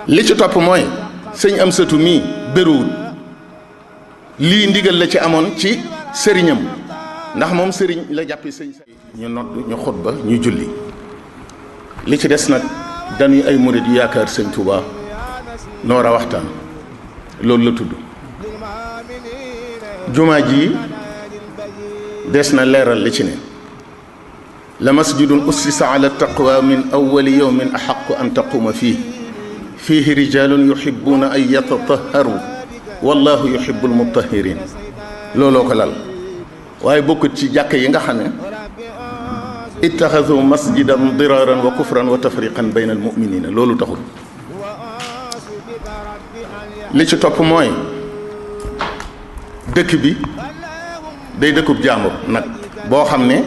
li ci topp mooy sëñ Amsatu mii bëriwul lii ndigal la ci amoon ci sëriñam ndax moom sëriñ la jàppi sëñ ñu nodd ñu xutba ñu julli li ci des nag dañuy ay murid yu yaakaar sëñ Touba noor a waxtaan loolu la tudd jumaa ji des na leeral li ci ne la masjidun ussisa ala taqwa min awwali yawmin axaqu an taquma fiihi rijalun yuhibbuna an yatatahharu wallahu yuhibbu almutahhirin looloo ko lal waaye bokkut ci jàkk yi nga xam ne ittaxadu masjidan diraran wa kufran wa tafriqan bayna almuminina loolu taxul li ci topp mooy dëkk bi day dëkkub jaambur nag boo xam ne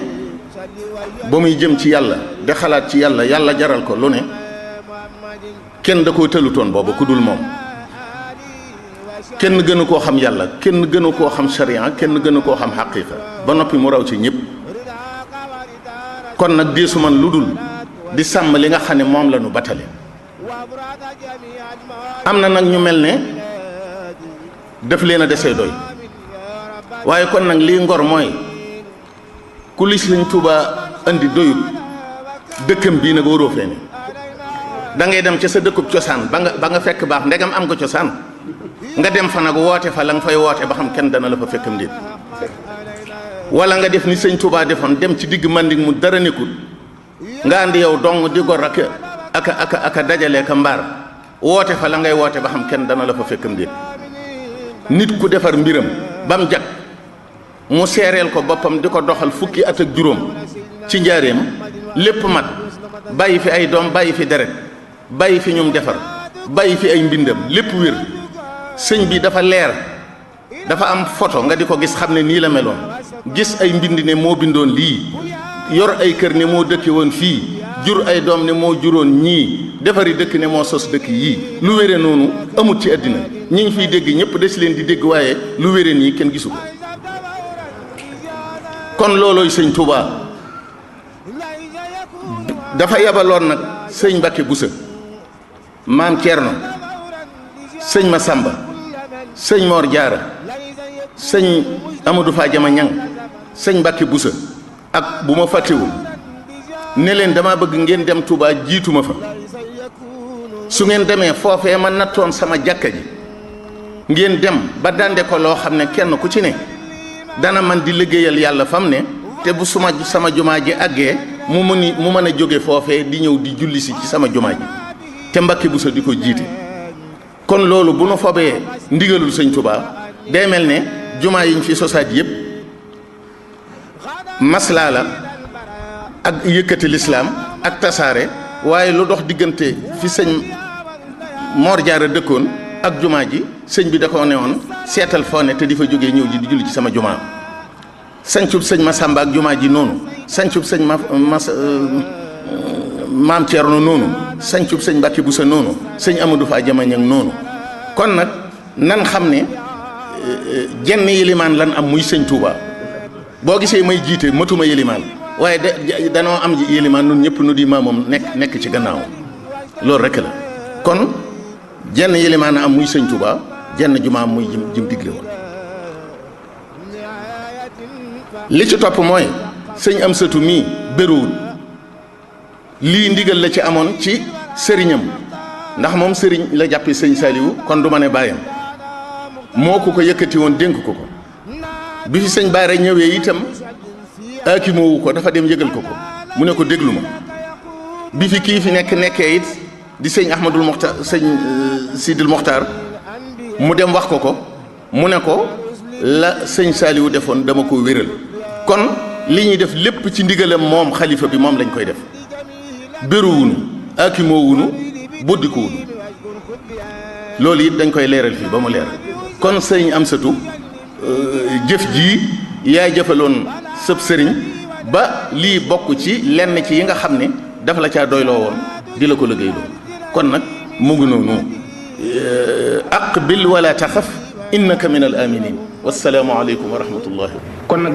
ba muy jëm ci yàlla de xalaat ci yàlla yàlla jaral ko lu ne kenn da koo tëlutoon booba ku dul moom kenn gënu koo xam yàlla kenn gënu koo xam sharia kenn gënu koo xam xaqiqa ba noppi mu raw ci ñëpp kon nag diisu man lu dul di sàmm li nga xam ne moom la ñu batale am na nag ñu mel ne def leen a desee doy waaye kon nag lii ngor mooy ku li Sëriñ Tuubaa andi doyut dëkkam bii nag waroo fee ne da ngay dem ca sa dëkkub cosaan ba nga fekk baax ndegam am nga cosaan nga dem fa nag woote fa la nga fay woote ba xam kenn dana la fa fekkam déet wala nga def ni Sëñ Tuubaa defoon dem ci digg Manding mu dara nekkul nga andi yow dong di gor aka dajale ka mbaar woote fa la ngay woote ba xam kenn dana la fa fekkam déet nit ku defar mbiram ba mu jag mu seereel ko boppam di ko doxal fukki at ak juróom ci njaareem lépp mat bàyyi fi ay doom bàyyi fi deret bàyyi fi ñum defar bàyyi fi ay mbindam lépp wér sëñ bi dafa leer dafa am photo nga di ko gis xam ne nii la meloon gis ay mbind ne moo bindoon lii yor ay kër ne moo dëkke woon fii jur ay doom ne moo juróon ñii defari dëkk ne moo sos dëkk yii lu wére noonu amut ci àddina ñi ngi fiy dégg ñëpp des leen di dégg waaye lu wére nii kenn gisu ko kon loolooy sëñ Touba dafa yabaloon nag sëñ Mbàkke Buso maam Cerno sëñ Masamba sëñ Mor Jaara sëñ Amadou Fadiama Ñang sëñ Mbàkke Buso ak bu ma fàttewul ne leen dama bëgg ngeen dem Touba jiituma fa su ngeen demee foofee ma nattoon sama jàkka ji ngeen dem ba dande ko loo xam ne kenn ku ci ne dana man di liggéeyal yàlla fam ne te bu sama jumaa ji àggee mu mën a jóge foofee di ñëw di julli si ci sama jumaa ji te Mbàkke Buso di ko jiite kon loolu bu nu fobee ndigalul sëñ Touba day mel ne jumaa yiñ fi sosaat yëpp maslaa la ak yëkkati lislaam ak tasaare waaye lu dox diggante fi sëñ Mor Jaara dëkkoon ak jumaa ji sëñ bi da ko ne woon seetal foo ne te di fa jógee ñëw ji di julli ci sama jumaa sancub sëñ Masamba ak jumaa ji noonu sancub sëñ maam Ceerno noonu sancub sëñ Mbàkke Buso noonu sëñ Amadou Fadiama Ñang noonu kon nag nan xam ne jenn yilimaan lan am muy sëñ Touba boo gisee may jiite matuma yilimaan waaye danoo am yilimaan nun ñëpp nu di maamoom nekk ci gannaaw loolu rek la kon jenn yilimaan am muy sëñ Touba jenn jumaa muy jim digle woon li ci topp mooy sëñ Amsatu mii bëriwul lii ndigal la ci amoon ci sëriñam ndax moom sëriñ la jàppi sëñ Saliou kon du ma ne bàyyam moo ko yëkkati woon dénk ko bi fi sëñ Baara ñëwee itam aakimoo wu ko dafa dem yëgal ko mu ne ko déglu ma bi fi kii fi nekkee it di sëñ Ahmadul Moxtar sëñ Sidil Moxtar mu dem wax ko mu ne ko la sëñ Saliou defoon dama ko wéral kon li ñuy def lépp ci ndigalam moom xalifa bi moom lañ koy def béruwunu aakimoo wunu boddiku wunu loolu it dañ koy leeral fii ba mu leer kon sëñ Amsatu jëf jii yaay jëfaloon sëb sëriñ ba lii bokk ci lenn ci yi nga xam ne dafa la caa doyloo woon di la ko liggéeyloo kon nag mu ngi noonu aqbil wala taxaf innaka min al aminin wassalaamu aleykum wa rahmatullahi kon nag